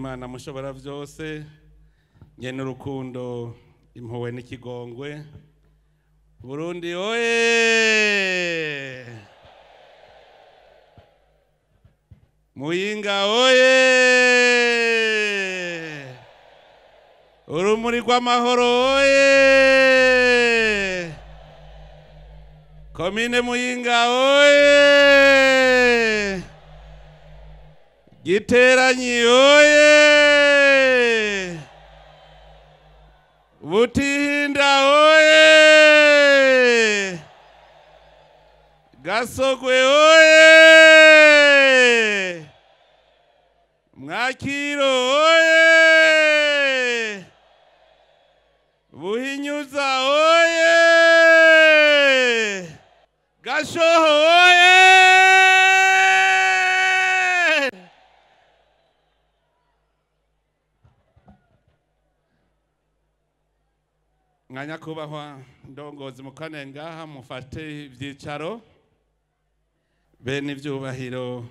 Imana mushobora vyose, nyene urukundo, impuhwe n'ikigongwe. Burundi oye! Muyinga oye! Urumuri rw'amahoro oye! Komine Muyinga oye! Giteranyi oye! Butihinda oye! Gasogwe oye! Mwakiro oye! Buhinyuza oye! Gashoho oye! Mwanyakubahwa ndongozi mukane ngaha mufate ivyicaro, bene ivyubahiro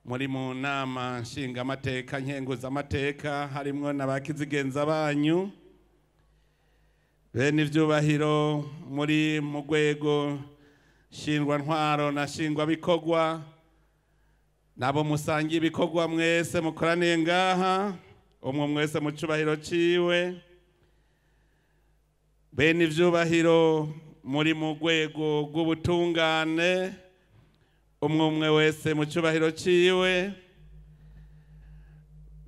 muri mu nama nshingamateka nkenguzamateka harimwo n'abakizigenza banyu, bene ivyubahiro muri mu rwego nshingwantwaro na nshingwabikorwa, nabo musangiye ibikorwa mwese mukoraniye ngaha, umwe mwese mu cubahiro ciwe, bene ivyubahiro muri mu rwego rw'ubutungane, umwe umwe wese mu cubahiro ciwe,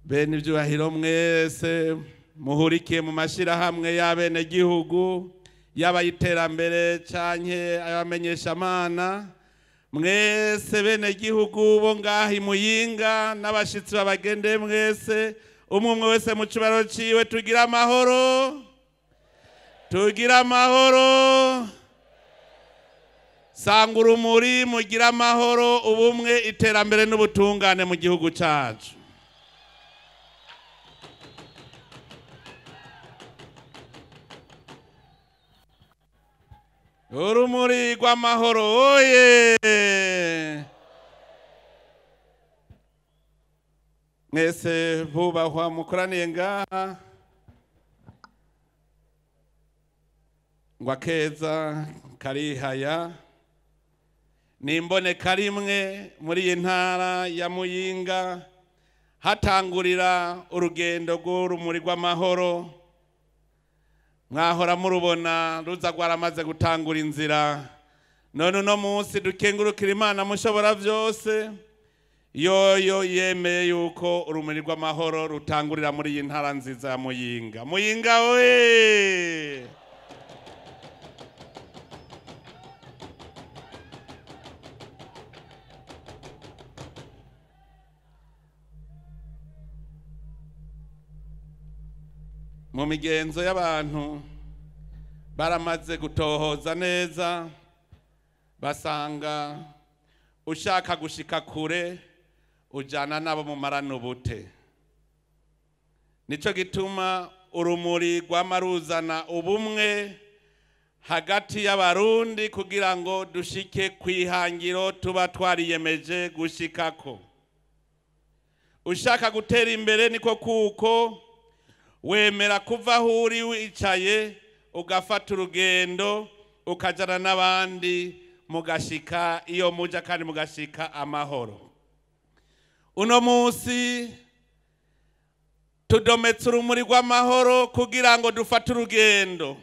bene ivyubahiro mwese muhurikiye mu mashirahamwe y'abenegihugu, yaba iterambere canke ayamenyeshamana, mwese benegihugu bo ngaha i Muyinga n'abashitsi babagende mwese, umwe umwe wese mu cubahiro ciwe, tugira amahoro, tugira amahoro. Sanga urumuri, mugira amahoro, ubumwe, iterambere n'ubutungane mu gihugu cacu. Urumuri rw'amahoro oye! Mwese bubahwa mukoraniye ngaha, ngo akeza karihaya, ni imboneka rimwe muri iyi ntara ya Muyinga hatangurira urugendo rw'urumuri rw'amahoro. Mwahora murubona ruza rwaramaze gutangura inzira, none uno munsi dukengurukira Imana mushobora vyose, yoyo yemeye yuko urumuri rw'amahoro rutangurira muri iyi ntara nziza ya Muyinga. Muyinga oye! Mu migenzo y'abantu baramaze gutohoza neza, basanga ushaka gushika kure ujana nabo mumarana ubute. Nico gituma urumuri rw'amaruzana ubumwe hagati y'abarundi kugira ngo dushike kwihangiro tuba twariyemeje gushikako. Ushaka gutera imbere niko kuko wemera kuva aho uri wicaye ugafata urugendo ukajana n'abandi mugashika iyo muja kandi mugashika amahoro. Uno munsi tudometse urumuri rw'amahoro kugira ngo dufate urugendo,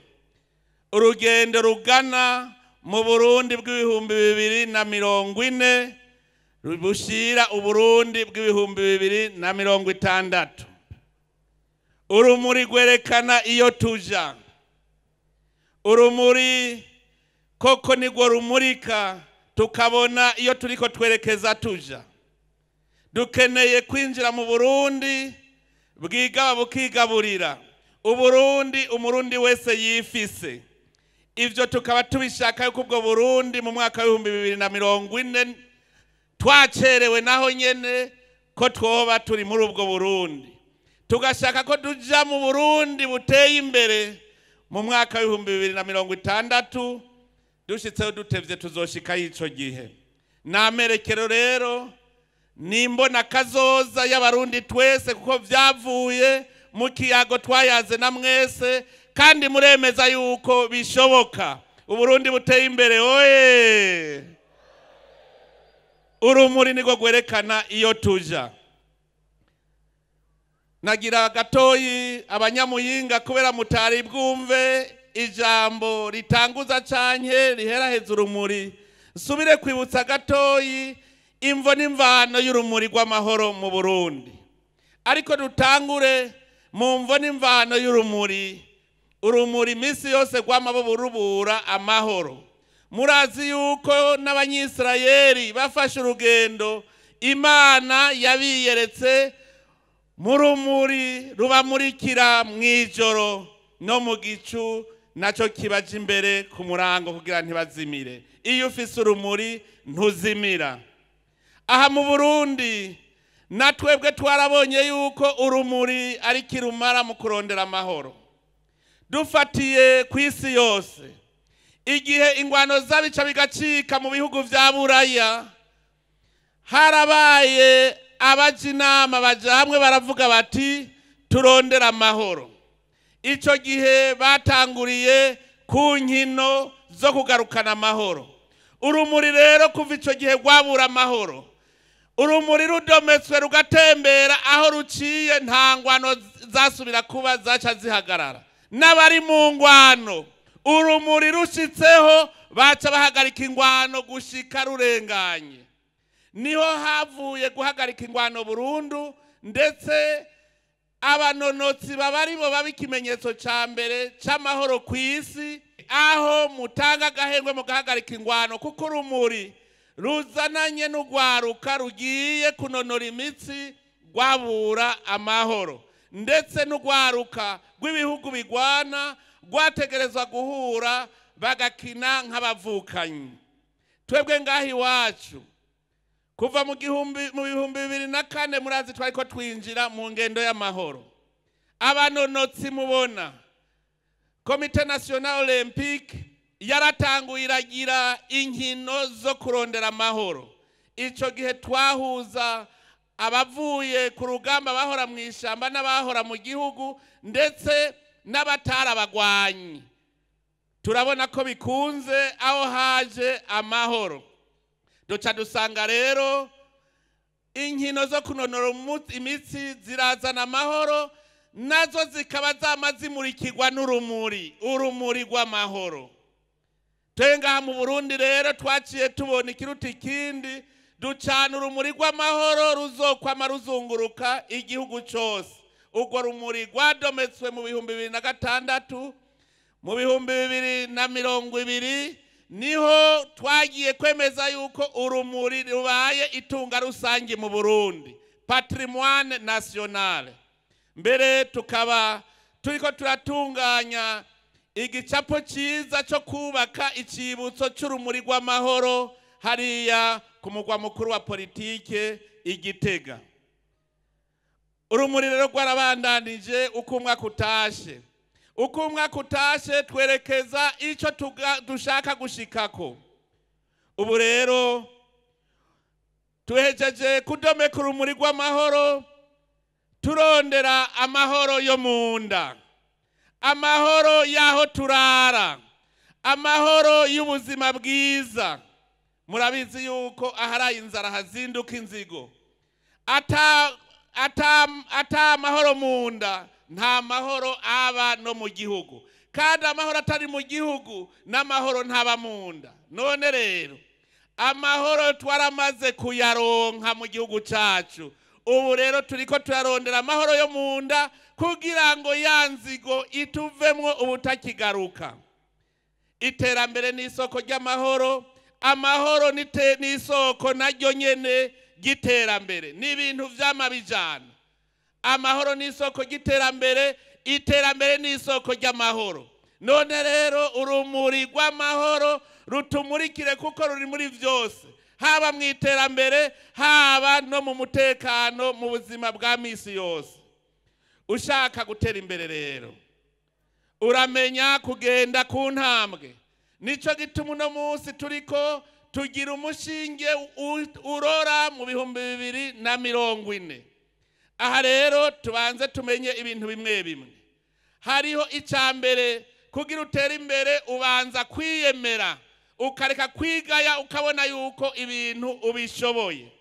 urugendo rugana mu Burundi bw'ibihumbi 2040 bushira Uburundi bw'ibihumbi 2060. Urumuri rwerekana iyo tuja, urumuri koko nirwo rumurika tukabona iyo turiko twerekeza tuja. Dukeneye kwinjira mu Burundi bwigaba bukigaburira, Uburundi umurundi wese yifise. Ivyo tukaba tubishaka yuko ubwo Burundi mu mwaka w'ibihumbi 2040 twacerewe naho nyene ko twoba turi muri ubwo Burundi. Tugashaka ko tuja mu Burundi buteye imbere mu mwaka w'ibihumbi 2060, dushitseho dutevye tuzoshika ico gihe. Namerekero rero Nimbona kazoza y'abarundi twese, kuko vyavuye mu kiyago twayaze na mwese, kandi muremeza yuko bishoboka. Uburundi buteye imbere oye! Urumuri niko gwerekana iyo tuja. Nagira gatoyi abanyamuyinga, kubera mutari bwumve ijambo ritanguza canke riheraheza urumuri, nsubire kwibutsa gatoyi imvo n'imvano y'urumuri rw'amahoro mu Burundi. Ariko dutangure mu mvo n'imvano y'urumuri. Urumuri iminsi yose rw'amabuburubura amahoro. Murazi yuko n'abanyisirayeli bafashe urugendo, Imana yabiyeretse mu rumuri rubamurikira mw'ijoro no mu gicu, nacyo kibaje imbere ku murango kugira ntibazimire. Iyo ufise urumuri ntuzimira. Aha mu Burundi natwebwe twarabonye yuko urumuri ari kirumara mu kurondera amahoro. Dufatiye ku isi yose, igihe ingwano zabica bigacika mu bihugu vya Buraya, harabaye abaja inama baja hamwe baravuga bati turondera amahoro. Ico gihe batanguriye ku nkino zo kugarukana amahoro. Urumuri rero kuva ico gihe rwabura amahoro. Urumuri rudometswe rugatembera aho ruciye, nta ngwano zasubira kuba, zaca zihagarara. N'abari mu ngwano urumuri rushitseho baca bahagarika ingwano gushika rurenganye. Niho havuye guhagarika ingwano burundu, ndetse abanonotsi babaribo baba ikimenyetso ca mbere c'amahoro ku isi, aho mutanga agahengwe mugahagarika ingwano, kuko urumuri ruzananye n'urwaruka rugiye kunonora imitsi rwabura amahoro. Ndetse n'urwaruka rw'ibihugu bigwana rwategerezwa guhura bagakina nk'abavukanyi. Twebwe ngaho iwacu kuva mu 2004 murazi twariko twinjira mu ngendo y'amahoro. Abanonotsi mubona, Komite National Olympique yaratanguye iragira inkino zo kurondera amahoro. Ico gihe twahuza abavuye ku rugamba bahora mu ishamba n'abahora mu gihugu, ndetse n'abatarabagwanyi. Turabona ko bikunze aho haje amahoro. Duca dusanga rero inkino zo kunonora imitsi zirazana amahoro, nazo zikaba zama zimurikirwa n'urumuri, urumuri rw'amahoro. Twenga mu Burundi rero twaciye tubona ikiruta ikindi, ducana urumuri rw'amahoro ruzokwama ruzunguruka igihugu cose. Urwo rumuri rwadometswe mu 2006, mu 2020 niho twagiye kwemeza yuko urumuri rubaye itunga rusange mu Burundi, patrimoine national. Mbere tukaba turiko turatunganya igicapo cyiza cyo kubaka icibutso cy'urumuri rw'amahoro hariya ku mugwa mukuru wa politike Igitega. Urumuri rero rwarabandanije uko umwaka utashe. Uko umwaka utashe twerekeza icyo dushaka gushikako. Ubu rero tuhejeje kudomeka urumuri rw'amahoro, turondera amahoro yo mu nda, amahoro y'aho turara, amahoro y'ubuzima bwiza. Murabizi yuko aharaye inzara hazinduka inzigo. Ata amahoro mu nda, nta mahoro aba no mu gihugu. Kandi amahoro atari mu gihugu n'amahoro ntaba mu nda. None rero amahoro twaramaze kuyaronka mu gihugu cacu. Ubu rero turiko turarondera amahoro yo mu nda kugira ngo ya nzigo ituvemwo ubutakigaruka. Iterambere ni isoko ry'amahoro, amahoro ni isoko naryo nyene ry'iterambere. Ni ibintu vy'amabijana. Amahoro ni isoko ry'iterambere, iterambere ni isoko ry'amahoro. None rero urumuri rw'amahoro rutumurikire kuko ruri muri vyose, haba mu iterambere, haba no mu mutekano mu buzima bwa misi yose. Ushaka gutera imbere rero uramenya kugenda ku ntambwe. Nico gituma uno munsi turiko tugira umushinge urora mu 2040. Aha rero tubanze tumenye ibintu bimwe bimwe. Hariho icambere, kugira utere imbere ubanza kwiyemera, ukareka kwigaya, ukabona yuko ibintu ubishoboye.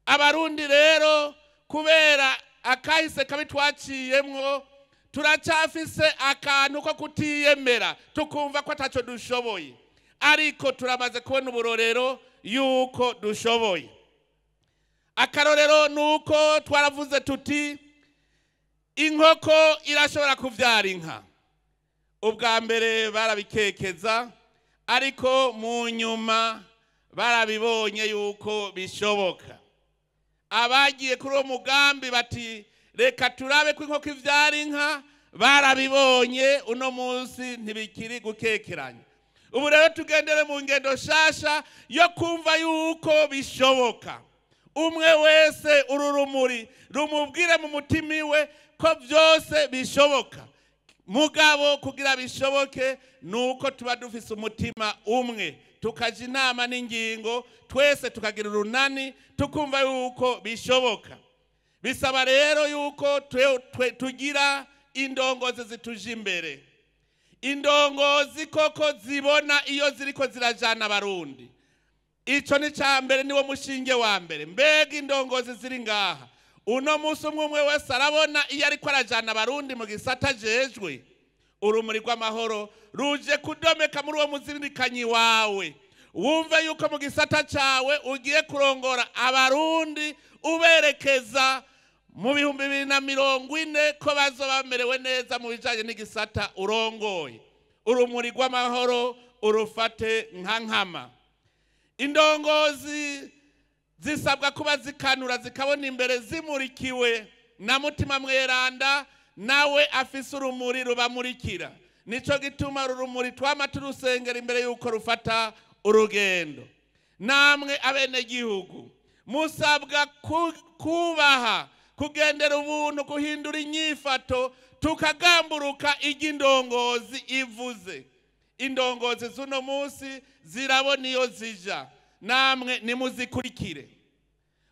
Abarundi rero kubera akahise kabi twaciyemwo, turacafise akantu ko kutiyemera, tukumva ko ataco dushoboye, ariko turamaze kubona uburorero yuko dushoboye. Akarorero nuko twaravuze tuti inkoko irashobora kuvyara inka. Ubwa mbere barabikekeza, ariko mu nyuma barabibonye yuko bishoboka. Abagiye kuri uwo mugambi bati reka turabe ko inkoko ivyara inka, barabibonye, uno munsi ntibikiri gukekeranya. Ubu rero tugendere mu ngendo shasha yo kumva yuko bishoboka. Umwe wese uru rumuri rumubwire mu mutima iwe ko byose bishoboka. Mugabo kugira bishoboke nuko tuba dufise umutima umwe, tukaja inama n'ingingo, twese tukagira urunani, tukumva yuko bishoboka. Bisaba rero yuko tugira indongozi zituje imbere, indongozi koko zibona iyo ziriko zirajana Abarundi. Ico ni ca mbere, niwo mushinge wa mbere. Mbega indongozi ziri ngaha uno munsi, umwe umwe wese arabona iyo ariko arajana Abarundi mu gisata jejwe. Urumuri rw'amahoro ruje kudomeka muri uwo muzirikanyi wawe, wumve yuko mu gisata cawe ugiye kurongora Abarundi uberekeza mu 2040 ko bazoba bamerewe neza mu bijanye n'igisata urongoye. Urumuri rw'amahoro urufate nka nkama. Indongozi zisabwa kuba zikanura, zikabona imbere, zimurikiwe na Mutima Mweranda, nawe afise urumuri rubamurikira. Nico gituma urumuri twama turusengera imbere yuko rufata urugendo. Namwe abenegihugu musabwa kubaha, kugendera ubuntu, guhindura inyifato, tukagamburuka ijya ivuze. Indongozi z'uno munsi zirabona iyo zija, namwe nimuzikurikire.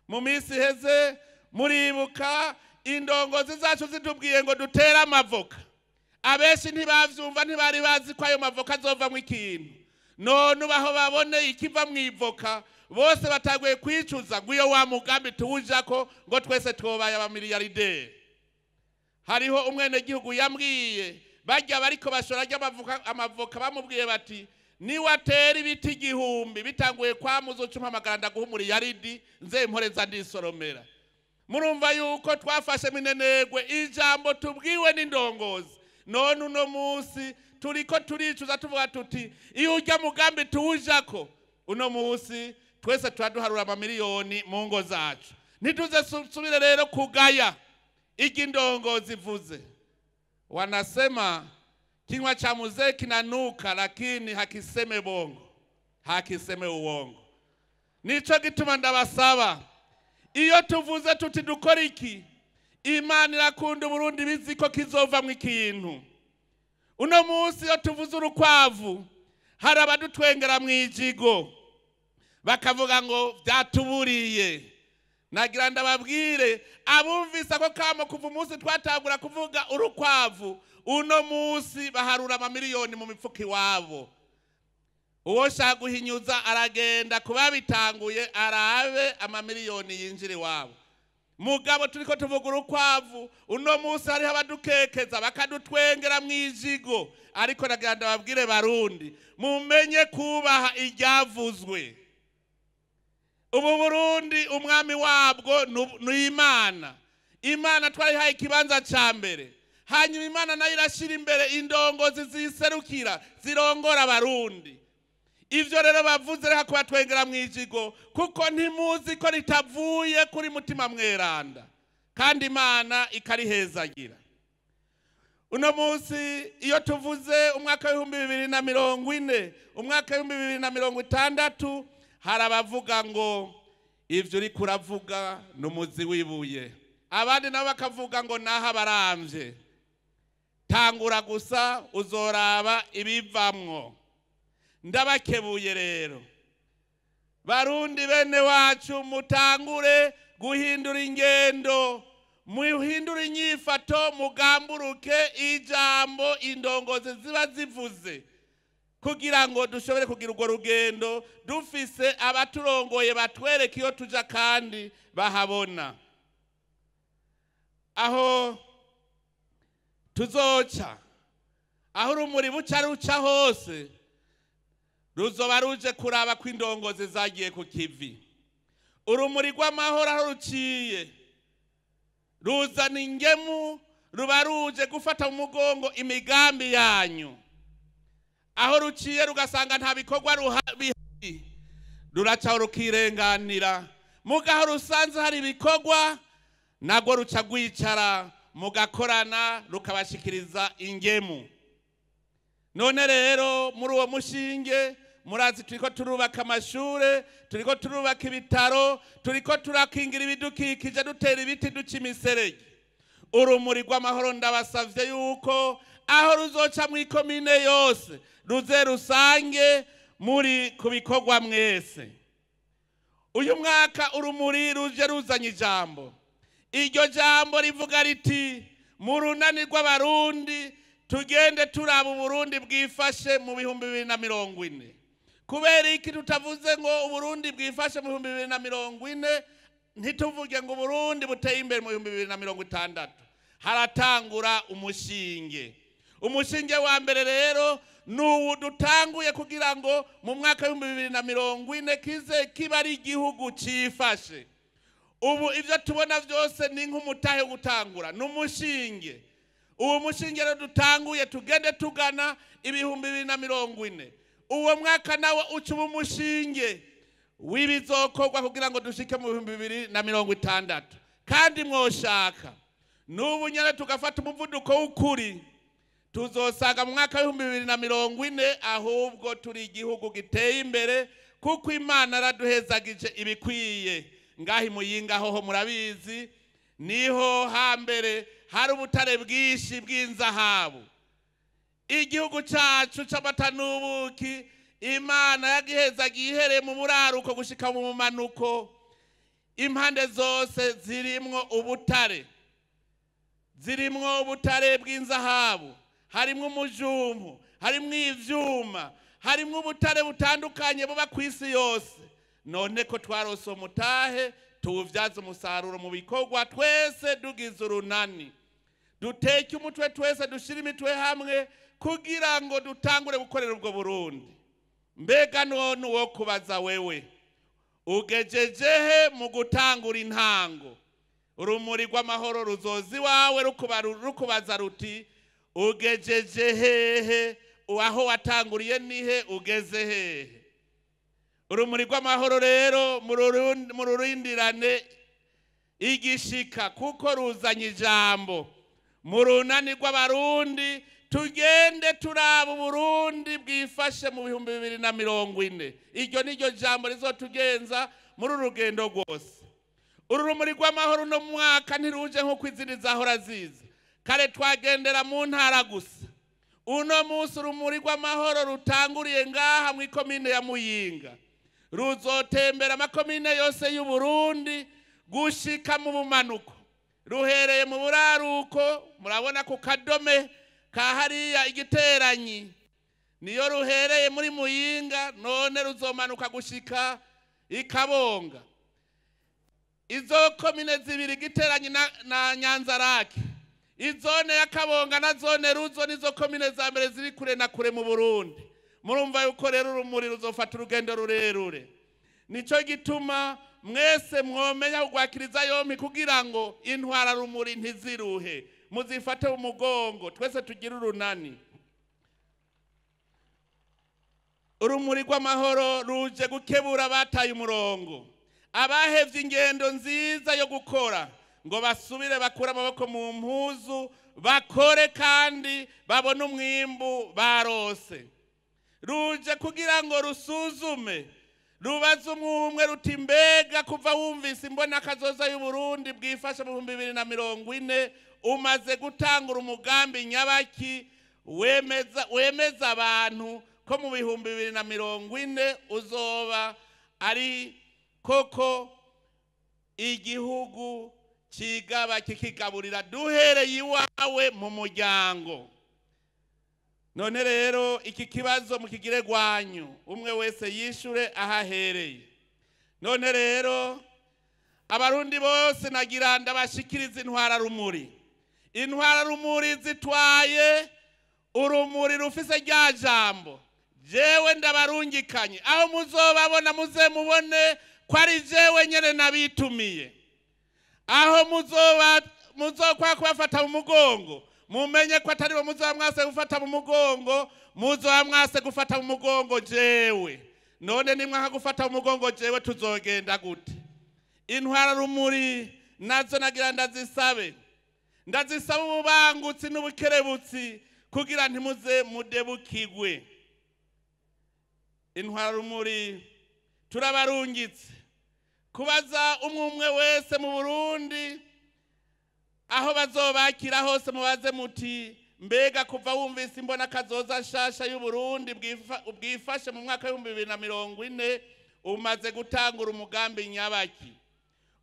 Mu minsi iheze muribuka indongozi zacu zitubwiye ngo dutere amavoka. Abenshi ntibavyumva, ntibari bazi ko ayo mavoka azovamwo ikintu. None ubaho babone ikiva mw'ivoka, bose bataguye kwicuza ngo iyo wa mugambi tuwujako ngo twese twobaye abamiliyarderi. Hariho umwenegihugu yambwiye bajya bariko bashora amavoka, bamubwiye bati niwatera ibiti 1000 bitanguye kwamuza uca umpamagara ndaguha umuriyaridi nze mporeza ndisoromera. Murumva yuko twafashe minenegwe ijambo tubwiwe n'indongozi. None uno munsi turiko turicuza tuvuga tuti iyo ujya mugambi tuwujako, uno munsi twese turaduharura amamiliyoni mu ngo zacu. Ntituze subire rero kugaya ijya indongozi ivuze. Wanasema kinywa cha mzee kinanuka, lakini hakiseme bongo, hakiseme uongo. Nico gituma ndabasaba, iyo tuvuze tuti dukora iki, Imana irakunda Burundi bizi ko kizovamwo ikintu. Uno munsi iyo tuvuze urukwavu, hari abadutwengera mwijigo bakavuga ngo byatuburiye. Nagira ndababwire abumvise ko kamo kuva umunsi twatangura kuvuga urukwavu, uno munsi baharura amamiliyoni mu mifuko iwabo. Uwo shaka guhinyuza aragenda kuba bitanguye arabe amamiliyoni yinjira iwabo. Mugabo turiko tuvuga urukwavu, uno munsi hariho abadukekeza bakadutwengera mwijigo. Ariko nagira ndababwire Barundi, mumenye kubaha iryavuzwe. Ubu Burundi umwami wabwo ni Imana. Imana twarihaye ikibanza ca mbere, hanyuma Imana nayo irashira imbere indongozi ziserukira zirongora Abarundi. Ivyo rero bavuze reka kubatwengera mwijigo, kuko ntimuzi ko ritavuye kuri Mutima Mweranda, kandi Imana ikarihezagira. Uno munsi iyo tuvuze umwaka w'2040, umwaka w'2060, hari abavuga ngo ivyo uriko uravuga n'umuzi wibuye, abandi nabo bakavuga ngo naho abaramvye. Tangura gusa uzoraba ibivamwo. Ndabakebuye rero, Barundi bene wacu, mutangure guhindura ingendo, muhindure inyifato, mugamburuke ijambo indongozi ziba zivuze, kugira ngo dushobore kugira urwo rugendo dufise abaturongoye batwereka iyo tuja kandi bahabona. Aho tuzoca, aho urumuri buca ruca hose, ruzoba ruje kuraba ko indongozi zagiye ku kivi. Urumuri rw'amahoro aho ruciye ruzana ingemu, ruba ruje gufata mu mugongo imigambi yanyu. Aho ruciye rugasanga nta bikorwa bihari, ruraca rukirenganira. Mugaho rusanze hari ibikorwa, nabwo ruca rwicara mugakorana, rukabashikiriza ingemu. None rero muri uwo mushinge, murazi turiko turubaka amashure, turiko turubaka ibitaro, turiko turakingira ibidukikije, dutera ibiti, duca imiserege. Urumuri rw'amahoro ndabasavye yuko aho ruzoca mw'ikomine yose ruze rusange muri ku bikorwa mwese. Uyu mwaka urumuri ruje ruzanye ijambo. Iryo jambo rivuga riti: mu runani rw'Abarundi tugende turaba Uburundi bwifashe mu 2040. Kubera iki tutavuze ngo Uburundi bwifashe mu 2040, ntituvuge ngo Uburundi buteye imbere mu 2060? Haratangura umushinge. Umushinge wa mbere rero nuwu dutanguye kugira ngo mu mwaka w'2040 kize kiba ari igihugu cifashe. Ubu ivyo tubona vyose ni nk'umutahe wo gutangura, n'umushinge. Uwo mushinge rero dutanguye, tugende tugana 2040. Uwo mwaka nawo uca uba umushinge w'ibizokorwa kugira ngo dushike mu 2060. Kandi mwoshaka n'ubu nyene tugafata umuvuduko w'ukuri, tuzosanga mu mwaka w'2040 ahubwo turi igihugu giteye imbere, kuko Imana yaraduhezagije ibikwiye. Ngahi Muyinga hoho murabizi, niho hambere hari ubutare bwinshi bw'inzahabu. Igihugu cacu c'amata n'ubuki Imana yagihezagiye ihereye mu buraruko gushika mu bumanuko, impande zose zirimwo ubutare, zirimwo ubutare bw'inzahabu, harimwo umujumbu, harimwo ivyuma, harimwo ubutare butandukanye buba kw'isi yose. None ko twarose umutahe, tuwuvyaze umusaruro mu bikorwa twese dugize urunani, duteke umutwe twese, dushire imitwe hamwe kugira ngo dutangure gukorera ubwo Burundi. Mbega none uwo kubaza wewe, ugejejehe mu gutangura intango? Urumuri rw'amahoro ruzozi wawe rukubaza ruti: ugejeje hehe? Aho watanguriye nihe? Ugeze hehe? Urumuri rw'amahoro rero mururindirane igishika, kuko ruzanye ijambo. Mu runani rw'Abarundi tugende turaba Uburundi bwifashe mu 2040. Iryo niryo jambo rizotugenza muri uru rugendo rwose. Uru rumuri rw'amahoro no mwaka ntiruje nk'uko izindi zahora ziza. Kare twagendera mu ntara gusa. Uno munsi urumuri rw'amahoro rutanguriye ngaha mu ikomine ya Muyinga, ruzotembera amakomine yose y'u Burundi gushika mu bumanuko. Ruhereye mu buraruko, murabona ku kadome ka hariya igiteranyi, niyo ruhereye muri Muyinga, none ruzomanuka gushika ikabonga. Izo komine zibiri, Giteranyi na Nyanzarake, izone ya Kabonga na zone Ruzo, nizo komine za mbere ziri kure na kure mu Burundi. Murumva yuko rero urumuri ruzofata urugendo rurerure. Nico gituma mwese mwomenya kugwakiriza yompi kugira ngo intwara rumuri ntiziruhe, muzifate mu mugongo, twese tugire urunani. Urumuri rw'amahoro ruje gukebura abataye umurongo, abahevye ingendo nziza yo gukora, ngo basubire bakure amaboko mu mpuzu, bakore kandi babone umwimbu barose. Ruje kugira ngo rusuzume, rubaze umwe ruti: mbega kuva wumvise imbona kazoza y'u Burundi bwifashe mu 2040, umaze gutangura umugambi nyabaki wemeza abantu ko mu 2040 uzoba ari koko igihugu kigaba kikigaburira duhereye iwawe mu muryango. None rero iki kibazo mukigire gwanyu, umwe wese yishure ahahereye. None rero abarundi bose nagira ndabashikiriza intwara rumuri. Intwara rumuri zitwaye urumuri rufise rya jambo. Jewe ndabarungikanye, aho muzobabona muze mubone ko ari jewe nyene nabitumiye. Aho muzokwa kubafata mu mugongo, mumenye ko atari bo muzoba mwase gufata mu mugongo, muzoba mwase gufata mu mugongo jewe. None nimwanka gufata mu mugongo jewe tuzogenda gute? Intwara rumuri nazo nagira ndazisabe, ndazisaba ububangutsi n'ubukerebutsi kugira ntimuze mudebukigwe. Intwara rumuri turabarungitse kubaza umwe umwe wese mu Burundi aho bazobakira hose, mubaze muti mbega kuva wumvise imbona kazoza nshasha y'u Burundi bwifashe mu mwaka w'ibihumbi bibiri na mirongo ine umaze gutangura umugambi nyabaki?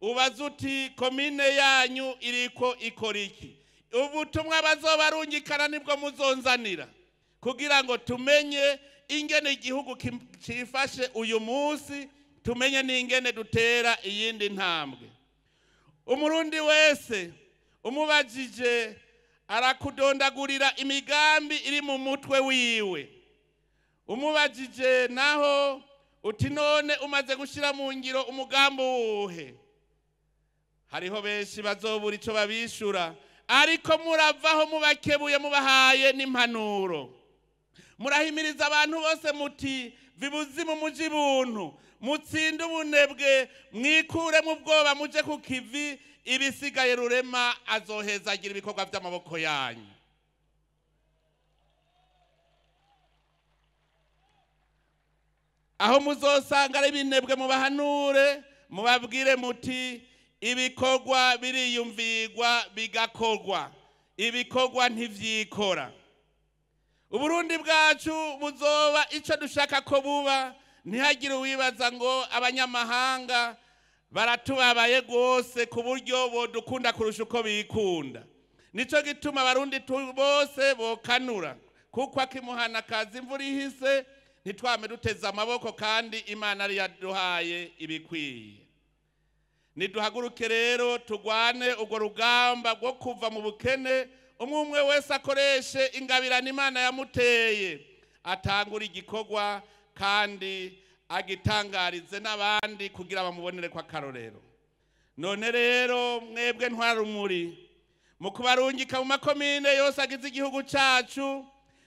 Ubaze uti komine yanyu iriko ikora iki? Ubutumwa bazobarungikana nibwo muzonzanira kugira ngo tumenye ingene igihugu cifashe uyu munsi, tumenye n'ingene dutera iyindi ntambwe. Umurundi wese umubajije arakudondagurira imigambi iri mu mutwe wiwe. Umubajije naho uti none umaze gushira mu ngiro umugambi wuhe? Hariho benshi bazobura ico babishura, ariko muravaho mubakebuye mubahaye n'impanuro. Murahimiriza abantu bose muti vibuzimu muje ibuntu, mutsinde ubunebwe, mwikure mu bwoba muje ku kivi, ibisigaye rurema azohezagira ibikorwa vy'amaboko yanyu. Aho muzosanga ari binebwe mubahanure, mubabwire muti ibikorwa biriyumvirwa bigakorwa, ibikorwa ntivyikora. Uburundi bwacu buzoba ico dushaka ko buba, ntihagire uwibaza ngo abanyamahanga baratubabaye gose ku buryo bodukunda kurusha uko bikunda. Nico gituma abarundi bose bokanura, kuko akimuhana kazi imvura ihise ntitwame duteze amaboko, kandi Imana ari yaduhaye ibikwiye. Niduhaguruke rero tugwane urwo rugamba rwo kuva mu bukene, umwe umwe wese akoreshe ingabirano Imana yamuteye, atangura igikorwa kandi agitangarize n'abandi kugira bamubonere kwa karorero. None rero mwebwe ntwarumuri mu kubarungika mu makomine yose agize igihugu cacu,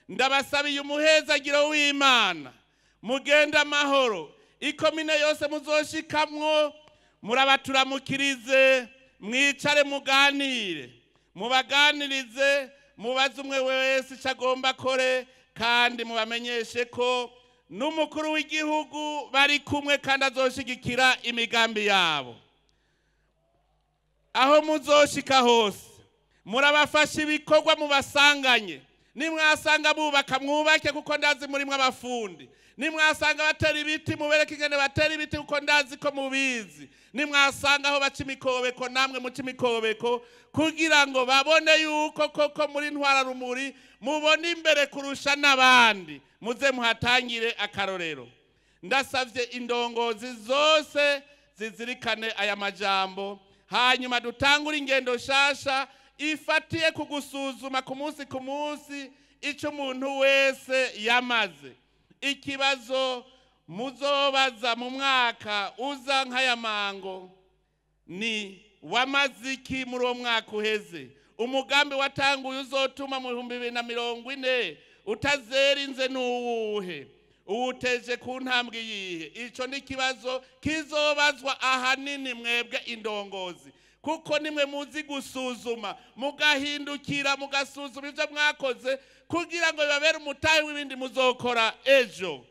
ndabasabiye umuhezagiro w'Imana, mugende amahoro. Ikomine yose muzoshikamwo murabaturamukirize, mwicare muganire, mubaganirize, mubaze umwe wese ico agomba akore, kandi mubamenyeshe ko n'umukuru w'igihugu bari kumwe kandi azoshigikira imigambi yabo. Aho muzoshika hose murabafasha ibikorwa mubasanganye. Nimwasanga bubaka mwubake, kuko ndazi murimwe abafundi. Nimwasanga batera ibiti mubereke ingene batera ibiti, kuko ndazi ko mubizi. Nimwasanga aho baca imikobeko namwe muca imikobeko, kugira ngo babone yuko koko muri ntwara rumuri mubone imbere kurusha n'abandi, muze muhatangire akarorero. Ndasavye indongozi zose zizirikane aya majambo, hanyuma dutangure ingendo shasha ifatiye ku gusuzuma ku munsi ku munsi ico umuntu wese yamaze. Ikibazo muzobaza mu mwaka uza nk'aya mango ni wamaze iki muri uwo mwaka uheze? Umugambi watanguye uzotuma mu 2040 utazerinze n'uwuhe? Uwuteje ku ntambwe yihe? Ico ni ikibazo kizobazwa ahanini mwebwe indongozi, kuko nimwe muzi gusuzuma mugahindukira mugasuzuma ivyo mwakoze kugira ngo bibabere umutahe w'ibindi muzokora ejo.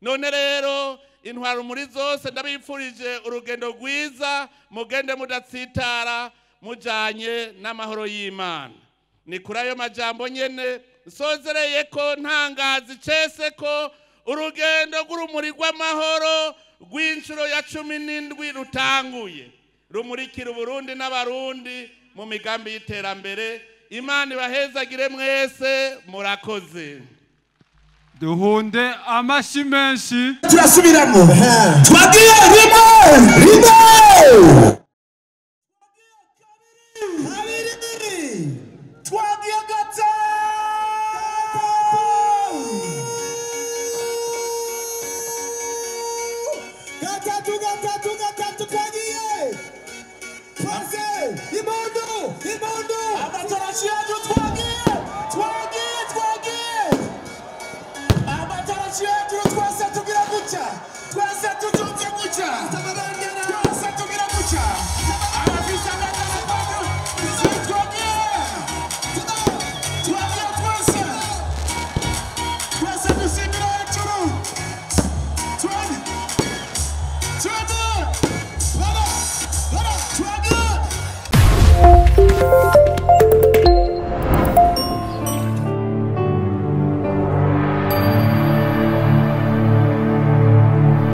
None rero intwaro muri zose ndabipfurije urugendo rwiza, mugende mudatsitara, mujanye n'amahoro y'Imana. Ni kuri ayo majambo nyene nsozereye ko ntangazi cese ko urugendo rw'urumuri rw'amahoro rw'inshuro ya 17 rutanguye, rumurikira Uburundi n'Abarundi mu migambi y'iterambere. Imana ibahezagire mwese, murakoze. Duhunde amashi menshi. Turasubiramo, twagiye rimwe rimwe kabiri, twagiye gatatu, gatatu gatatu gatatu, twagiye twese, impundu impundu, amatarashi yacu, twagiye twagiye twagiye, amatarashi yacu, twese tugira gutya, twese tutunze gutya, twese tugira gutya, abafise amatara, twagiye twagiye twese, twese dusimbira hejuru, twagiye twagiye, twagiye.